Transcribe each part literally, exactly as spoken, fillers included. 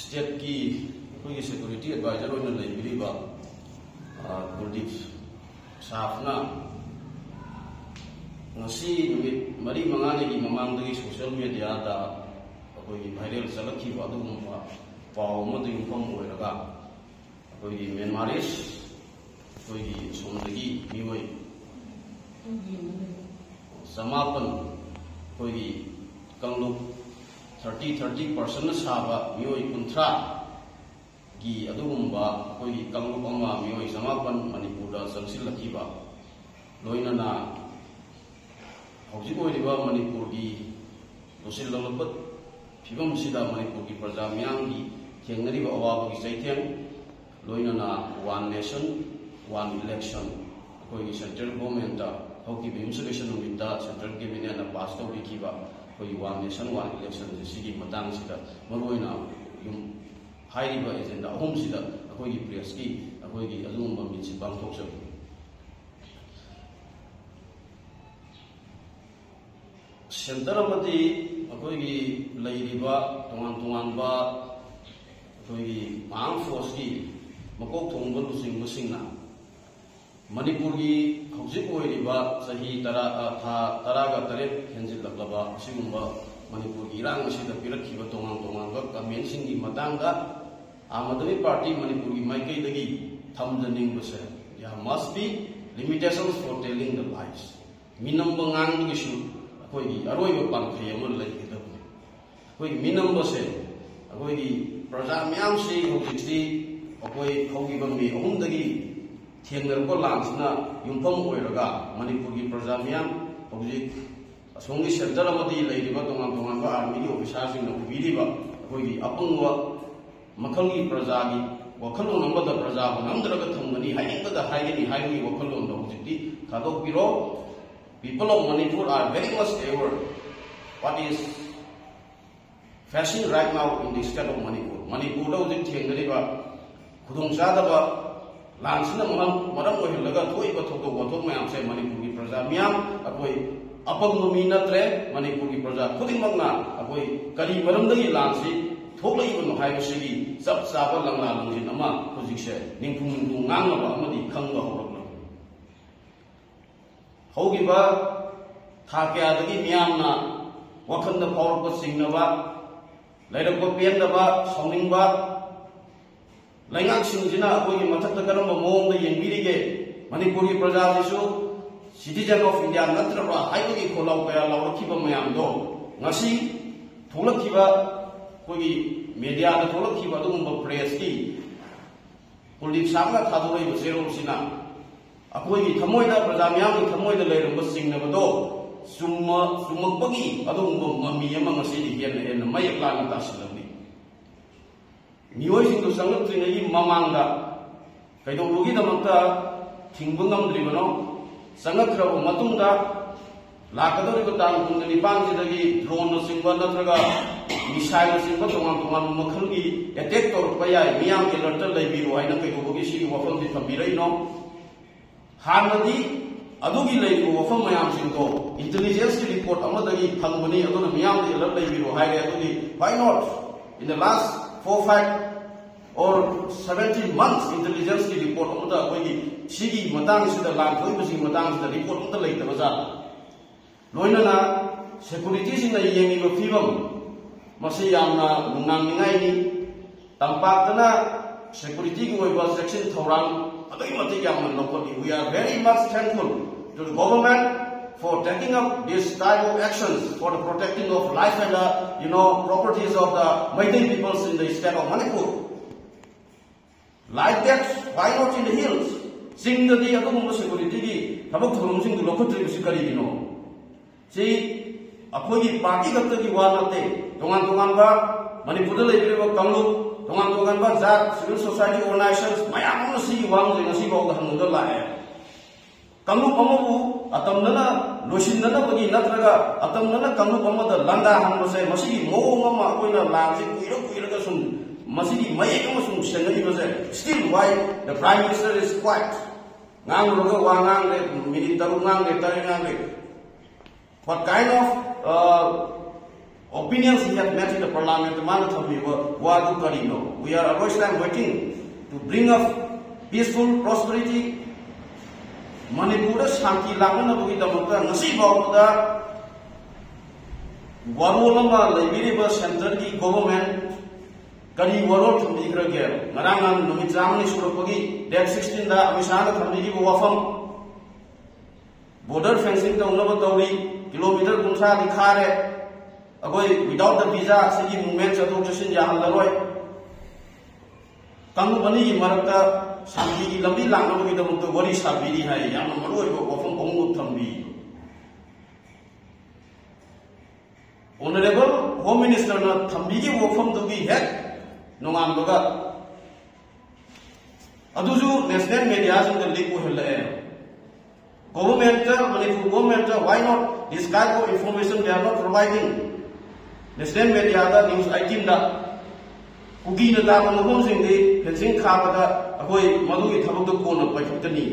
ꯁ꯭ꯇꯦꯠꯀꯤ ꯑꯩꯈꯣꯏꯒꯤ security adviser ꯑꯣꯏꯅ ꯂꯩꯕꯤꯔꯤꯕ, ꯑ, ꯀꯨꯜꯗꯤꯞ ꯁꯥꯐꯅ ꯉꯁꯤ ꯅꯨꯃꯤꯠ ꯃꯔꯤ ꯃꯉꯥꯅꯤꯒꯤ ꯃꯃꯥꯡꯗꯒꯤ ꯁꯣꯁꯤꯌꯦꯜ ꯃꯦꯗꯤꯌꯥꯗ ꯑꯩꯈꯣꯏꯒꯤ ꯚꯥꯏꯔꯦꯜ ꯆꯠꯂꯛꯈꯤꯕ ꯑꯗꯨꯒꯨꯝꯕ ꯄꯥꯎ ꯑꯃꯗ ꯌꯨꯝꯐꯝ ꯑꯣꯏꯔꯒ, ꯑꯩꯈꯣꯏꯒꯤ ꯃ꯭ꯌꯥꯟꯃꯥꯔꯤꯁ, ꯑꯩꯈꯣꯏꯒꯤ ꯁꯣꯝꯗꯒꯤ ꯃꯤꯑꯣꯏ ꯆꯃꯥꯄꯟ, ꯑꯩꯈꯣꯏꯒꯤ ꯀꯥꯡꯂꯨꯞ ꯊꯥꯔꯇꯤ ꯊꯥꯔꯇꯤ ꯄꯥꯔꯁꯟꯅ ꯁꯥꯕ ꯃꯤꯑꯣꯏ ꯀꯨꯟꯊ꯭ꯔꯥꯒꯤ ꯑꯗꯨꯒꯨꯝꯕ ꯑꯩꯈꯣꯏꯒꯤ ꯀꯥꯡꯂꯨꯞ ꯑꯃ, ꯃꯤꯑꯣꯏ ꯆꯃꯥꯄꯟ ꯃꯅꯤꯄꯨꯔꯗ ꯆꯪꯁꯤꯜꯂꯛꯈꯤꯕ, ꯂꯣꯏꯅꯅ ꯍꯧꯖꯤꯛ ꯑꯣꯏꯔꯤꯕ ꯃꯅꯤꯄꯨꯔꯒꯤ ꯂꯨꯁꯤꯜꯂꯛꯂꯕ ꯐꯤꯕꯝꯁꯤꯗ ꯃꯅꯤꯄꯨꯔꯒꯤ ꯄ꯭ꯔꯖꯥ ꯃꯤꯌꯥꯝꯒꯤ ꯊꯦꯡꯅꯔꯤꯕ ꯑꯋꯥꯕꯒꯤ ꯆꯩꯊꯦꯡ, ꯂꯣꯏꯅꯅ ꯋꯥꯟ ꯅꯦꯁꯟ, ꯋꯥꯟ ꯏꯂꯦꯛꯁꯟ, ꯑꯩꯈꯣꯏꯒꯤ ꯁꯦꯟꯇ꯭ꯔꯦꯜ ꯒꯣꯔꯃꯦꯟꯇ ꯍꯧꯈꯤꯕ ꯌꯨꯝꯁꯀꯩꯁ ꯅꯨꯃꯤꯠꯇ ꯁꯦꯟꯇ꯭ꯔꯦꯜ ꯀꯦꯕꯤꯅꯦꯠꯅ ꯄꯥꯁ ꯇꯧꯕꯤꯈꯤꯕ ꯑꯩꯈꯣꯏꯒꯤ ꯋꯥꯟ ꯅꯦꯁꯟ, ꯋꯥꯟ ꯏꯂꯦꯛꯁꯟꯁꯦ, ꯁꯤꯒꯤ ꯃꯇꯥꯡꯁꯤꯗ ꯃꯔꯨꯑꯣꯏꯅ ꯌꯨꯝ, ꯍꯥꯏꯔꯤꯕ ꯑꯦꯖꯦꯟꯗꯥ ꯑꯍꯨꯝꯁꯤꯗ ꯑꯩꯈꯣꯏꯒꯤ ꯄ꯭ꯔꯦꯁꯀꯤ ꯑꯩꯈꯣꯏꯒꯤ ꯑꯗꯨꯒꯨꯝꯕ ꯃꯤꯠꯁꯤ ꯄꯥꯡꯊꯣꯛꯆꯕꯅꯤ꯫ ꯁꯦꯟꯇꯔ ꯑꯃꯗꯤ ꯑꯩꯈꯣꯏꯒꯤ ꯂꯩꯔꯤꯕ ꯇꯣꯉꯥꯟ ꯇꯣꯉꯥꯟꯕ ꯑꯩꯈꯣꯏꯒꯤ ꯑꯥꯔꯝ ꯐꯣꯔꯁꯀꯤ ꯃꯀꯣꯛ ꯊꯣꯡꯕ ꯂꯨꯆꯤꯡꯕꯁꯤꯡꯅ ꯃꯅꯤꯄꯨꯔꯒꯤ ꯍꯧꯖꯤꯛ ꯑꯣꯏꯔꯤꯕ ꯆꯍꯤ ꯇꯔꯥ, ꯑ, ꯊꯥ ꯇꯔꯥꯒ ꯇꯔꯦꯠ ꯍꯦꯟꯖꯤꯜꯂꯛꯂꯕ ꯑꯁꯤꯒꯨꯝꯕ ꯃꯅꯤꯄꯨꯔꯒꯤ ꯏꯔꯥꯡ ꯑꯁꯤꯗ ꯄꯤꯔꯛꯈꯤꯕ ꯇꯣꯉꯥꯟ ꯇꯣꯉꯥꯟꯕ ꯀꯃꯦꯟꯁꯤꯡꯒꯤ ꯃꯇꯥꯡꯗ ꯑꯥꯝ ꯑꯥꯗꯃꯤ ꯄꯥꯔꯇꯤ ꯃꯅꯤꯄꯨꯔꯒꯤ ꯃꯥꯏꯀꯩꯗꯒꯤ ꯊꯝꯖꯅꯤꯡꯕꯁꯦ, there must be limitations for telling the lies꯫ ꯃꯤꯅꯝꯕ ꯉꯥꯡꯕꯒꯤꯁꯨ ꯑꯩꯈꯣꯏꯒꯤ ꯑꯔꯣꯏꯕ ꯄꯥꯟꯈꯩ ꯑꯃ ꯂꯩꯒꯗꯕꯅꯤ꯫ ꯑꯩꯈꯣꯏꯒꯤ ꯃꯤꯅꯝꯕꯁꯦ, ꯑꯩꯈꯣꯏꯒꯤ ꯄ꯭ꯔꯖꯥ ꯃꯌꯥꯝꯁꯤ ꯍꯧꯖꯤꯛꯇꯤ ꯑꯩꯈꯣꯏ ꯍꯧꯈꯤꯕ ꯃꯦ ꯑꯍꯨꯝꯗꯒꯤ ꯊꯦꯡꯅꯔꯛꯄ ꯂꯥꯟꯁꯤꯅ ꯌꯨꯝꯐꯝ ꯑꯣꯏꯔꯒ ꯃꯅꯤꯄꯨꯔꯒꯤ ꯄ꯭ꯔꯖꯥ ꯃꯤꯌꯥꯝ ꯍꯧꯖꯤꯛ ꯑꯁꯣꯝꯒꯤ ꯁꯦꯟꯇꯔ ꯑꯃꯗꯤ ꯂꯩꯔꯤꯕ ꯇꯣꯉꯥꯟ ꯇꯣꯉꯥꯟꯕ ꯑꯥꯔꯃꯤꯒꯤ ꯑꯣꯐꯤꯁꯥꯔꯁꯤꯡꯅ ꯎꯕꯤꯔꯤꯕ ꯑꯩꯈꯣꯏꯒꯤ ꯑꯄꯪꯕ ꯃꯈꯜꯒꯤ ꯄ꯭ꯔꯖꯥꯒꯤ ꯋꯥꯈꯜꯂꯣꯟ ꯑꯃꯗ ꯄ꯭ꯔꯖꯥꯕꯨ ꯅꯝꯗ꯭ꯔꯒ ꯊꯝꯒꯅꯤ, ꯍꯥꯏꯅꯤꯡꯕꯗ ꯍꯥꯏꯒꯅꯤ ꯍꯥꯏꯕꯒꯤ ꯋꯥꯈꯜꯂꯣꯟꯗꯣ ꯍꯧꯖꯤꯛꯇꯤ ꯊꯥꯗꯣꯛꯄꯤꯔꯣ꯫ People of Manipur are very much aware what is facing right now in the state of Manipur. ꯃꯅꯤꯄꯨꯔꯗ ꯍꯧꯖꯤꯛ ꯊꯦꯡꯅꯔꯤꯕ ꯈꯨꯗꯣꯡꯆꯥꯗꯕ ꯂꯥꯟꯁꯤꯅ ꯃꯔꯝ, ꯃꯔꯝ ꯑꯣꯏꯍꯜꯂꯒ ꯊꯣꯛꯏꯕ ꯊꯧꯗꯣꯛ ꯋꯥꯊꯣꯛ ꯃꯌꯥꯝꯁꯦ ꯃꯅꯤꯄꯨꯔꯒꯤ ꯄ꯭ꯔꯖꯥ ꯃꯤꯌꯥꯝ, ꯑꯩꯈꯣꯏ ꯑꯄꯪꯕ ꯃꯤ ꯅꯠꯇ꯭ꯔꯦ꯫ ꯃꯅꯤꯄꯨꯔꯒꯤ ꯄ꯭ꯔꯖꯥ ꯈꯨꯗꯤꯡꯃꯛꯅ ꯑꯩꯈꯣꯏ ꯀꯔꯤ ꯃꯔꯝꯗꯒꯤ ꯂꯥꯟꯁꯤ ꯊꯣꯛꯂꯛꯏꯕꯅꯣ ꯍꯥꯏꯕꯁꯤꯒꯤ ꯆꯞ ꯆꯥꯕ ꯂꯪꯂꯥ ꯂꯪꯖꯤꯟ ꯑꯃ ꯍꯧꯖꯤꯛꯁꯦ ꯅꯤꯡꯊꯨꯡ ꯅꯤꯡꯊꯨꯡ ꯉꯥꯡꯅꯕ ꯑꯃꯗꯤ ꯈꯪꯕ ꯍꯧꯔꯛꯂꯕꯅꯤ꯫ ꯍꯧꯈꯤꯕ ꯊꯥ ꯀꯌꯥꯗꯒꯤ ꯃꯤꯌꯥꯝꯅ ꯋꯥꯈꯜꯗ ꯐꯥꯎꯔꯛꯄ ꯆꯤꯡꯅꯕ, ꯂꯩꯔꯛꯄ ꯄꯦꯟꯗꯕ, ꯁꯥꯎꯅꯤꯡꯕ, ꯂꯩꯉꯥꯛꯁꯤꯡꯁꯤꯅ ꯑꯩꯈꯣꯏꯒꯤ ꯃꯊꯛꯇ ꯀꯔꯝꯕ ꯃꯑꯣꯡꯗ ꯌꯦꯡꯕꯤꯔꯤꯒꯦ? ꯃꯅꯤꯄꯨꯔꯒꯤ ꯄ꯭ꯔꯖꯥꯁꯤꯁꯨ citizen of India ꯅꯠꯇ꯭ꯔꯕ꯭ꯔꯥ ꯍꯥꯏꯕꯒꯤ ꯈꯣꯜꯂꯥꯎ ꯀꯌꯥ ꯂꯥꯎꯔꯛꯈꯤꯕ ꯃꯌꯥꯝꯗꯣ ꯉꯁꯤ ꯊꯣꯛꯂꯛꯈꯤꯕ ꯑꯩꯈꯣꯏꯒꯤ ꯃꯦꯗꯤꯌꯥꯗ ꯊꯣꯛꯂꯛꯈꯤꯕ ꯑꯗꯨꯒꯨꯝꯕ ꯄ꯭ꯔꯦꯁꯀꯤ ꯀꯨꯜꯗꯤꯞ ꯁꯥꯡꯅ ꯊꯥꯗꯣꯔꯛꯏꯕ ꯆꯦꯔꯣꯜꯁꯤꯅ ꯑꯩꯈꯣꯏꯒꯤ ꯊꯃꯣꯏꯗ, ꯄ꯭ꯔꯖꯥ ꯃꯤꯌꯥꯝꯒꯤ ꯊꯃꯣꯏꯗ ꯂꯩꯔꯝꯕ ꯆꯤꯡꯅꯕꯗꯣ ꯆꯨꯝꯃ-, ꯆꯨꯝꯃꯛꯄꯒꯤ ꯑꯗꯨꯒꯨꯝꯕ ꯃꯃꯤ ꯑꯃ ꯉꯁꯤꯗꯤ ꯍꯦꯟꯅ ꯍꯦꯟꯅ ꯃꯌꯦꯛ ꯂꯥꯅ ꯇꯥꯁꯤꯜꯂꯝꯃꯤ꯫ ꯃꯤꯑꯣꯏꯁꯤꯡꯗꯨ ꯆꯪꯂꯛꯇ꯭ꯔꯤꯉꯩꯒꯤ ꯃꯃꯥꯡꯗ ꯀꯩꯗꯧꯕꯒꯤꯗꯃꯛꯇ ꯊꯤꯡꯕ ꯉꯝꯗ꯭ꯔꯤꯕꯅꯣ? ꯆꯪꯂꯛꯈ꯭ꯔꯕ ꯃꯇꯨꯡꯗ ꯂꯥꯛꯀꯗꯧꯔꯤꯕ ꯇꯥꯡ ꯀꯨꯟꯒ ꯅꯤꯄꯥꯟꯁꯤꯗꯒꯤ ꯗ꯭ꯔꯣꯟꯅꯆꯤꯡꯕ ꯅꯠꯇ꯭ꯔꯒ ꯃꯤꯁꯥꯏꯜꯅꯆꯤꯡꯕ ꯇꯣꯉꯥꯟ ꯇꯣꯉꯥꯟꯕ ꯃꯈꯜꯒꯤ ꯑꯦꯇꯦꯛ ꯇꯧꯔꯛꯄ ꯌꯥꯏ, ꯃꯤꯌꯥꯝ ꯑꯦꯂꯔꯠꯇ ꯂꯩꯕꯤꯔꯣ ꯍꯥꯏꯅ ꯀꯩꯗꯧꯕꯒꯤ ꯁꯤꯒꯤ ꯋꯥꯐꯝꯁꯤ ꯊꯝꯕꯤꯔꯛꯏꯅꯣ? ꯍꯥꯟꯅꯗꯤ ꯑꯗꯨꯒꯤ ꯂꯩꯔꯤꯕ ꯋꯥꯐꯝ ꯃꯌꯥꯝꯁꯤꯡꯗꯣ ꯏꯟꯇꯦꯂꯤꯖꯦꯟꯁꯀꯤ ꯔꯤꯄꯣꯔꯠ ꯑꯃꯗꯒꯤ ꯐꯪꯕꯅꯤ, ꯑꯗꯨꯅ ꯃꯤꯌꯥꯝꯗ ꯑꯦꯂꯔꯠ ꯂꯩꯕꯤꯔꯣ ꯍꯥꯏꯔꯦ꯫ ꯑꯗꯨꯗꯤ why not? In the last four, five or seventeen months, ꯏꯟꯇꯦꯂꯤꯖꯦꯟꯁꯀꯤ ꯔꯤꯄꯣꯔꯠ ꯑꯃꯗ ꯑꯩꯈꯣꯏꯒꯤ ꯁꯤꯒꯤ ꯃꯇꯥꯡꯁꯤꯗ, ꯂꯥꯟ ꯊꯣꯛꯏꯕꯁꯤꯒꯤ ꯃꯇꯥꯡꯁꯤꯗ ꯔꯤꯄꯣꯔꯠ ꯑꯃꯇ ꯂꯩꯇꯕ ꯖꯥꯠꯂ? ꯂꯣꯏꯅꯅ ꯁꯦꯀꯨꯔꯤꯇꯤꯁꯤꯡꯅ ꯌꯦꯡꯉꯤꯕ ꯐꯤꯕꯝ, ꯃꯁꯤ ꯌꯥꯝꯅ ꯅꯨꯡꯅꯥꯡꯅꯤꯡꯉꯥꯏꯅꯤ꯫ ꯇꯝꯄꯥꯛꯇꯅ ꯁꯦꯀꯨꯔꯤꯇꯤꯒꯤ ꯑꯣꯏꯕ ꯆꯦꯛꯁꯤꯟ ꯊꯧꯔꯥꯡ ꯑꯗꯨꯛꯀꯤ ꯃꯇꯤꯛ ꯌꯥꯝꯅ ꯂꯧꯈꯠꯂꯤ꯫ We are very much thankful to the government for taking up this type of actions for the protecting of life and, uh, you know, properties of the Meitei peoples in the state of Manipur. Like that, why not in the hills? ꯆꯤꯡꯗꯗꯤ ꯑꯗꯨꯒꯨꯝꯕ ꯁꯦꯀꯨꯔꯤꯇꯤꯒꯤ ꯊꯕꯛ ꯊꯧꯔꯝꯁꯤꯡꯗꯨ ꯂꯧꯈꯠꯇ꯭ꯔꯤꯕꯁꯤ ꯀꯔꯤꯒꯤꯅꯣ? ꯁꯤ ꯑꯩꯈꯣꯏꯒꯤ party ꯈꯛꯇꯒꯤ ꯋꯥ ꯅꯠꯇꯦ꯫ ꯇꯣꯉꯥꯟ ꯇꯣꯉꯥꯟꯕ ꯃꯅꯤꯄꯨꯔꯗ ꯂꯩꯕꯤꯔꯤꯕ ꯀꯥꯡꯂꯨꯞ, ꯇꯣꯉꯥꯟ ꯇꯣꯉꯥꯟꯕ ꯖꯥꯠ, civil society organizations ꯃꯌꯥꯝ ꯑꯃ ꯁꯤꯒꯤ ꯋꯥꯐꯝꯁꯦ ꯉꯁꯤ ꯐꯥꯎꯗ ꯍꯪꯉꯒ ꯂꯥꯛꯑꯦ꯫ ꯀꯥꯡꯂꯨꯞ ꯑꯃꯕꯨ ꯑꯇꯝꯅꯅ ꯂꯣꯏꯁꯤꯟꯅꯅꯕꯒꯤ ꯅꯠꯇ꯭ꯔꯒ ꯑꯇꯝꯅꯅ ꯀꯥꯡꯂꯨꯞ ꯑꯃꯗ ꯂꯥꯟꯗꯥꯍꯟꯕꯁꯦ, ꯃꯁꯤꯒꯤ ꯃꯑꯣꯡ ꯑꯃ ꯑꯩꯈꯣꯏꯅ ꯂꯥꯟꯁꯤ ꯀꯨꯏꯔ ꯀꯨꯏꯔꯒ ꯁꯨꯝ ꯃꯁꯤꯒꯤ ꯃꯌꯦꯛ ꯑꯃ ꯁꯨꯝ ꯁꯦꯟꯅꯔꯤꯕꯁꯦ, still why the Prime Minister is quiet? ꯉꯥꯡꯂꯨꯔꯒ ꯋꯥ ꯉꯥꯡꯂꯦ, ꯃꯤꯅꯤꯠ ꯇꯔꯨꯛ ꯉꯥꯡꯂꯦ, ꯇꯔꯦꯠ ꯉꯥꯡꯂꯦ꯫ What kind of uh, opinions he had made in the parliament? ꯃꯥꯅ ꯊꯝꯃꯤꯕ ꯋꯥꯗꯨ ꯀꯔꯤꯅꯣ? We are always time waiting to bring up peaceful prosperity. ꯃꯅꯤꯄꯨꯔꯗ ꯁꯥꯟꯇꯤ ꯂꯥꯛꯅꯅꯕꯒꯤꯗꯃꯛꯇ ꯉꯁꯤ ꯐꯥꯎꯕꯗ ꯋꯥꯔꯣꯜ ꯑꯃ ꯂꯩꯕꯤꯔꯤꯕ centreꯒꯤ government ꯀꯔꯤ ꯋꯥꯔꯣꯜ ꯊꯝꯕꯤꯈ꯭ꯔꯒꯦ? ꯉꯔꯥꯡ ꯅꯍꯥꯟ ꯅꯨꯃꯤꯠ ꯆꯥꯝꯃꯅꯤ ꯁꯨꯔꯛꯄꯒꯤ date sixteenꯗ ꯑꯃꯤꯠ ꯁꯥꯍꯅ ꯊꯝꯕꯤꯈꯤꯕ ꯋꯥꯐꯝ, border fencing ꯇꯧꯅꯕ ꯇꯧꯔꯤ, kilometre ꯀꯨꯟꯊ꯭ꯔꯥꯗꯤ ꯈꯥꯔꯦ, ꯑꯩꯈꯣꯏ without the visa ꯁꯤꯒꯤ movement ꯆꯠꯊꯣꯛ ꯆꯠꯁꯤꯟ ꯌꯥꯍꯜꯂꯔꯣꯏ꯫ ꯀꯥꯡꯂꯨꯞ ꯑꯅꯤꯒꯤ ꯃꯔꯛꯇ ꯁꯥꯟꯇꯤꯒꯤ ꯂꯝꯕꯤ ꯂꯥꯛꯅꯕꯒꯤꯗꯃꯛꯇ ꯋꯥꯔꯤ ꯁꯥꯕꯤꯔꯤ ꯍꯥꯏ꯫ ꯌꯥꯝꯅ ꯃꯔꯨꯑꯣꯏꯕ ꯋꯥꯐꯝ ꯑꯍꯨꯝꯈꯛ ꯊꯝꯕꯤ꯫ Honourable Home Ministerꯅ ꯊꯝꯕꯤꯈꯤꯕ ꯋꯥꯐꯝꯗꯨꯒꯤ ꯍꯦꯛ ꯅꯣꯡꯉꯥꯟꯕꯒ ꯑꯗꯨꯁꯨ national mediaꯁꯤꯡꯗ leak ꯑꯣꯏꯍꯜꯂꯛꯑꯦ꯫ Governmentꯇ, Manipur governmentꯇ why not this kind of information they are not providing? National mediaꯗ news itemꯗ ꯀꯨꯀꯤꯅ ꯇꯥꯕ ꯃꯐꯝꯁꯤꯡꯗꯤ fencing ꯈꯥꯕꯗ ꯑꯩꯈꯣꯏ ꯃꯗꯨꯒꯤ ꯊꯕꯛꯇ ꯀꯣꯟꯅ ꯄꯥꯏꯈꯠꯀꯅꯤ꯫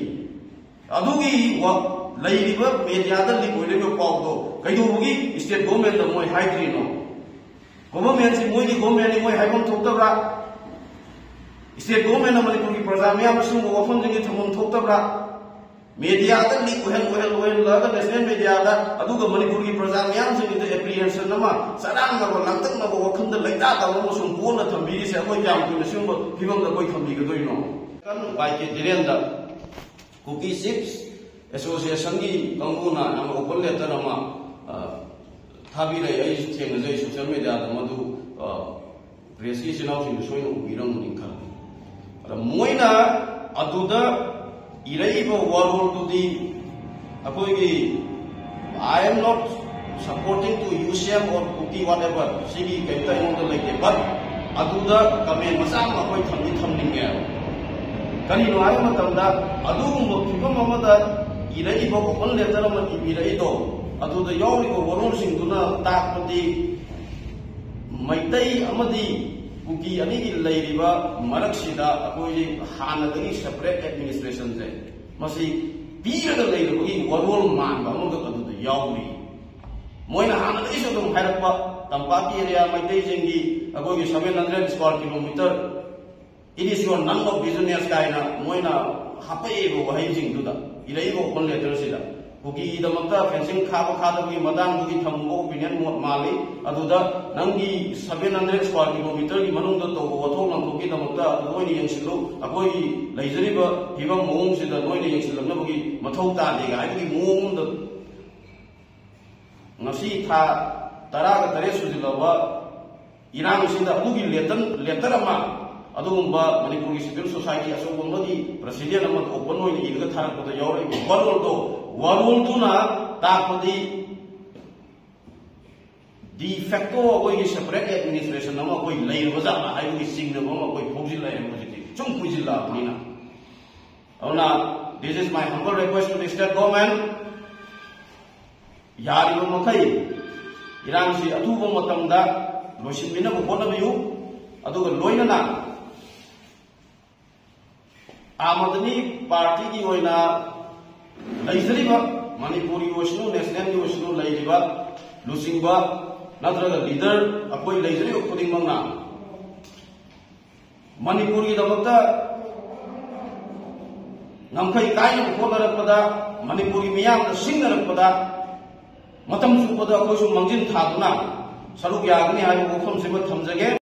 ꯑꯗꯨꯒꯤ ꯋꯥ-, ꯂꯩꯔꯤꯕ mediaꯗ leak ꯑꯣꯏꯔꯤꯕ ꯄꯥꯎꯗꯣ ꯀꯩꯗꯧꯕꯒꯤ state governmentꯇ ꯃꯣꯏ ꯍꯥꯏꯗ꯭ꯔꯤꯅꯣ? Governmentꯁꯤ ꯃꯣꯏꯒꯤ governmentꯅꯤ, ꯃꯣꯏ ꯍꯥꯏꯐꯝ ꯊꯣꯛꯇꯕ꯭ꯔꯥ? State governmentꯅ ꯃꯅꯤꯄꯨꯔꯒꯤ ꯄ꯭ꯔꯖꯥ ꯃꯤꯌꯥꯝꯗ ꯁꯤꯒꯨꯝꯕ ꯋꯥꯐꯝꯁꯤꯡꯁꯤ ꯊꯝꯐꯝ ꯊꯣꯛꯇꯕ꯭ꯔꯥ? Mediaꯗ leak ꯑꯣꯏꯍꯟ, ꯑꯣꯏꯍꯟ, ꯑꯣꯏꯍꯜꯂꯒ national mediaꯗ, ꯑꯗꯨꯒ ꯃꯅꯤꯄꯨꯔꯒꯤ ꯄ꯭ꯔꯖꯥ ꯃꯤꯌꯥꯝꯁꯤꯡꯒꯤꯗ apprehension ꯑꯃ, ꯆꯔꯥꯡꯅꯕ, ꯂꯥꯡꯇꯛꯅꯕ, ꯋꯥꯈꯜꯗ ꯂꯩꯇꯥꯗꯕ ꯑꯃ ꯁꯨꯝ ꯄꯣꯛꯅ ꯊꯝꯕꯤꯔꯤꯁꯦ ꯑꯩꯈꯣꯏ ꯀꯌꯥꯝ ꯀꯨꯏꯅ ꯁꯤꯒꯨꯝꯕ ꯐꯤꯕꯝꯗ ꯑꯩꯈꯣꯏ ꯊꯝꯕꯤꯒꯗꯣꯏꯅꯣ? ꯀꯟ ꯋꯥꯏ ꯀꯦ ꯙꯤꯔꯦꯟꯗ Kuki Chiefs Associationꯒꯤ ꯀꯥꯡꯕꯨꯅ ꯌꯥꯝꯅ open letter ꯑꯃ, ꯑ, ꯊꯥꯕꯤꯔꯛꯑꯦ꯫ ꯑꯩꯁꯨ ꯊꯦꯡꯅꯖꯩ social mediaꯗ ꯃꯗꯨ, ꯑ, pressꯀꯤ ꯏꯆꯤꯟ ꯏꯅꯥꯎꯁꯤꯡꯗꯨ ꯁꯣꯏꯅ ꯎꯕꯤꯔꯝꯒꯅꯤ ꯈꯜꯂꯤ꯫ ꯑꯗ ꯃꯣꯏꯅ ꯑꯗꯨꯗ ꯏꯔꯛꯏꯕ ꯋꯥꯔꯣꯜꯗꯨꯗꯤ ꯑꯩꯈꯣꯏꯒꯤ I am not supporting to U C M or Kuki whatever, ꯁꯤꯒꯤ ꯀꯩꯝꯇ ꯑꯩꯉꯣꯟꯗ ꯂꯩꯇꯦ, but ꯑꯗꯨꯗ comment ꯃꯆꯥ ꯑꯃ ꯑꯩꯈꯣꯏ ꯊꯝꯗꯤ ꯊꯝꯅꯤꯡꯉꯦ꯫ ꯀꯔꯤꯅꯣ ꯍꯥꯏꯕ ꯃꯇꯝꯗ, ꯑꯗꯨꯒꯨꯝꯕ ꯐꯤꯕꯝ ꯑꯃꯗ ꯏꯔꯛꯏꯕ open letter ꯑꯃ ꯏꯕꯤꯔꯛꯏꯗꯣ, ꯑꯗꯨꯗ ꯌꯥꯎꯔꯤꯕ ꯋꯥꯔꯣꯜꯁꯤꯡꯗꯨꯅ ꯇꯥꯛꯄꯗꯤ ꯃꯩꯇꯩ ꯑꯃꯗꯤ ꯀꯨꯀꯤ ꯑꯅꯤꯒꯤ ꯂꯩꯔꯤꯕ ꯃꯔꯛꯁꯤꯗ ꯑꯩꯈꯣꯏꯒꯤ ꯍꯥꯟꯅꯗꯒꯤ separate administrationꯁꯦ ꯃꯁꯤ ꯄꯤꯔꯒ ꯂꯩꯔꯕꯒꯤ ꯋꯥꯔꯣꯜ ꯃꯥꯟꯕ ꯑꯃꯈꯛ ꯑꯗꯨꯗ ꯌꯥꯎꯔꯤ꯫ ꯃꯣꯏꯅ ꯍꯥꯟꯅꯗꯒꯤꯁꯨ ꯑꯗꯨꯝ ꯍꯥꯏꯔꯛꯄ, ꯇꯝꯄꯥꯛꯀꯤ ꯑꯦꯔꯤꯌꯥ ꯃꯩꯇꯩꯁꯤꯡꯒꯤ ꯑꯩꯈꯣꯏꯒꯤ seven hundred square kilometer, "It is your none of business" ꯀꯥꯏꯅ ꯃꯣꯏꯅ ꯍꯥꯄꯛꯏꯕ ꯋꯥꯍꯩꯁꯤꯡꯗꯨꯗ, ꯏꯔꯛꯏꯕ open letterꯁꯤꯗ, ꯀꯨꯀꯤꯒꯤꯗꯃꯛꯇ fencing ꯈꯥꯕ ꯈꯥꯗꯕꯒꯤ ꯃꯇꯥꯡꯗꯨꯒꯤ ꯊꯝꯕ opinion ꯃꯥꯜꯂꯤ꯫ ꯑꯗꯨꯗ ꯅꯪꯒꯤ seven hundred square kilometerꯒꯤ ꯃꯅꯨꯡꯗ ꯇꯧꯕ ꯋꯥꯊꯣꯛ ꯂꯥꯟꯊꯣꯛꯀꯤꯗꯃꯛꯇ ꯑꯗꯨ ꯅꯣꯏꯅ ꯌꯦꯡꯁꯤꯜꯂꯨ, ꯑꯩꯈꯣꯏꯒꯤ ꯂꯩꯖꯔꯤꯕ ꯐꯤꯕꯝ ꯃꯑꯣꯡꯁꯤꯗ ꯅꯣꯏꯅ ꯌꯦꯡꯁꯤꯜꯂꯛꯅꯕꯒꯤ ꯃꯊꯧ ꯇꯥꯗꯦꯒ ꯍꯥꯏꯕꯒꯤ ꯃꯑꯣꯡ ꯑꯃꯗ, ꯉꯁꯤ ꯊꯥ ꯇꯔꯥꯒ ꯇꯔꯦꯠ ꯁꯨꯖꯤꯜꯂꯕ ꯏꯔꯥꯡꯁꯤꯗ ꯑꯗꯨꯒꯤ letter, letter ꯑꯃ, ꯑꯗꯨꯒꯨꯝꯕ ꯃꯅꯤꯄꯨꯔꯒꯤ civil society ꯑꯆꯧꯕ ꯑꯃꯒꯤ president ꯑꯃ open ꯑꯣꯏꯅ ꯏꯔꯒ ꯊꯥꯔꯛꯄꯗ ꯌꯥꯎꯔꯛꯏꯕ ꯋꯥꯔꯣꯜꯗꯣ, ꯋꯥꯔꯣꯜꯗꯨꯅ ꯇꯥꯛꯄꯗꯤ de facto ꯑꯩꯈꯣꯏꯒꯤ separate administration ꯑꯃ ꯑꯩꯈꯣꯏ ꯂꯩꯔꯕ ꯖꯥꯠꯂ ꯍꯥꯏꯕꯒꯤ ꯆꯤꯡꯅꯕ ꯑꯃ ꯑꯩꯈꯣꯏ ꯐꯥꯎꯖꯤꯜꯂꯛꯑꯦ ꯍꯧꯖꯤꯛꯇꯤ, ꯁꯨꯝ ꯀꯨꯏꯁꯤꯜꯂꯛꯑꯕꯅꯤꯅ꯫ ꯑꯗꯨꯅ, this is my humble request to the state government. ꯌꯥꯔꯤꯕ ꯃꯈꯩ ꯏꯔꯥꯡꯁꯤ ꯑꯊꯨꯕ ꯃꯇꯝꯗ ꯂꯣꯏꯁꯤꯟꯕꯤꯅꯕ ꯍꯣꯠꯅꯕꯤꯌꯨ꯫ ꯑꯗꯨꯒ ꯂꯣꯏꯅꯅ ꯑꯥꯝ ꯑꯥꯗꯃꯤ ꯄꯥꯔꯇꯤꯒꯤ ꯑꯣꯏꯅ ꯂꯩꯖꯔꯤꯕ, ꯃꯅꯤꯄꯨꯔꯒꯤ ꯑꯣꯏꯁꯅꯨ, nationalꯒꯤ ꯑꯣꯏꯁꯅꯨ, ꯂꯩꯔꯤꯕ ꯂꯨꯆꯤꯡꯕ ꯅꯠꯇ꯭ꯔꯒ leader ꯑꯩꯈꯣꯏ ꯂꯩꯖꯔꯤꯕ ꯈꯨꯗꯤꯡꯃꯛꯅ ꯃꯅꯤꯄꯨꯔꯒꯤꯗꯃꯛꯇ ꯉꯝꯈꯩ ꯀꯥꯏꯅꯕ ꯍꯣꯠꯅꯔꯛꯄꯗ, ꯃꯅꯤꯄꯨꯔꯒꯤ ꯃꯤꯌꯥꯝꯅ ꯁꯤꯡꯅꯔꯛꯄꯗ, ꯃꯇꯝ ꯆꯨꯞꯄꯗ ꯑꯩꯈꯣꯏꯁꯨ ꯃꯥꯡꯖꯤꯟ ꯊꯥꯗꯨꯅ ꯁꯔꯨꯛ ꯌꯥꯒꯅꯤ ꯍꯥꯏꯕ ꯋꯥꯐꯝꯁꯤꯃ ꯊꯝꯖꯒꯦ꯫